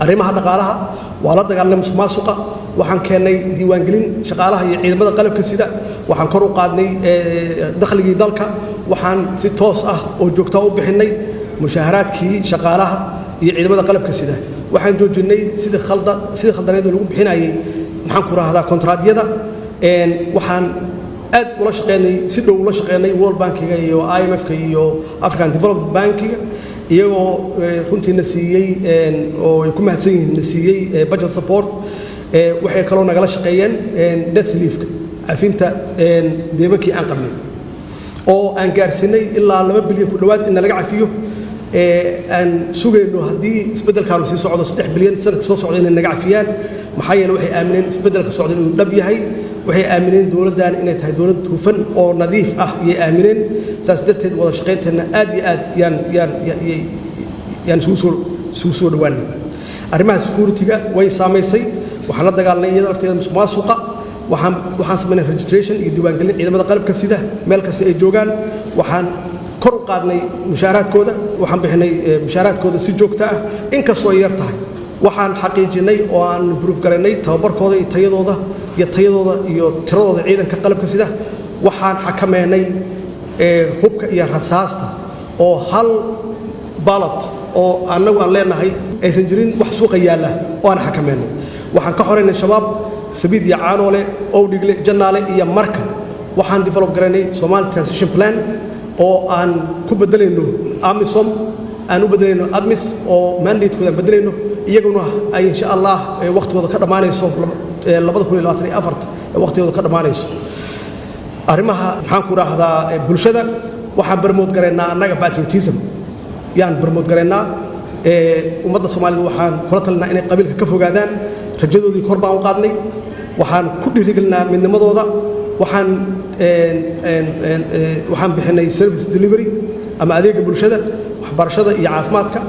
Arrimaha dhaqaalaha waa la dagaalanay musuq maasuqa. Waxaan keennay diiwaangelin shaqaalaha iyo ciidamada qalabka sida. Waxaan kor u qaadnay dakhligii dalka. Waxaan si toos ah oo joogta u bixinnay mushaaharaadkii shaqaalaha iyo ciidamada qalabka sida. Waxaan joojinnay sidii khaldaneed oo lagu bixinayay, maxaan ku rahdaa, kontraadyada. Waxaan aad ula shaqeynay, si dhow ula shaqeynay World Bankiga iyo IMF-ka iyo African Development Bankiga, iyagoo runtiina siiyey, oo ay ku mahadsan yihiin, na siiyey budget support. Waxay kaloo nagala shaqeeyeen debt reliefka, cafinta deymankii aan qabnay, oo aan gaarsiinay ilaa 2 bilyan ku dhowaad in nalaga cafiyo. Aan sugayno haddii isbeddelkaanu sii socdo 3 bilyan sanadka soo socda inay naga cafiyaan. Maxaa yeele, waxay aamineen isbeddelka socda inuu dhab yahay. Waxay aamineen dowladdan inay tahay dowlad hufan oo nadiif ah yay aamineen. Saas darteed wada shaqaynteenna aad iyo aad yaan isugu soo dhowaanay. Arrimaha security-ga way saamaysay. Waxaan la dagaalanay iyada lafteeda musuq maasuqa. Waxaan samaynay registration iyo diiwaangelin ciidamada qalabka sida meel kasta ay joogaan. Waxaan kor u qaadnay mushaaraadkooda. Waxaan bixinay mushaaraadkooda si joogto ah, inkastoo ay yar tahay. Waxaan xaqiijinay oo aan improve garaynay tababarkooda iyo tayadooda iyo tiradooda ciidanka qalabka sida. Waxaan xakameynay hubka iyo rasaasta, oo hal bullet oo annagu aan leenahay aysan jirin wax suuqa yaalla oo aan xakameynay. Waxaan ka xoraynay Shabaab Sabiid iyo Caanoole, Owdhigle, Jannaale iyo Marka. Waxaan develop garaynay Somali Transition Plan oo aan ku bedelayno AMISOM, aan u bedelayno ATMIS, oo mandatekooda aan bedelayno, iyaguna ay insha Allah waqtigooda ka dhammaanayso 2024, waqtigooda ka dhammaanayso. Arrimaha, maxaan ku idhaahdaa, bulshada, waxaan promote garaynaa annaga patriotism yaan promote garaynaa. Ummadda Soomaalida waxaan kula talinaa inay qabiilka ka fogaadaan. Rajadoodii kor baan u qaadnay. Waxaan ku dhiirigelinaa midnimadooda. Waxaan bixinay service delivery ama adeega bulshada, waxbarashada iyo caafimaadka.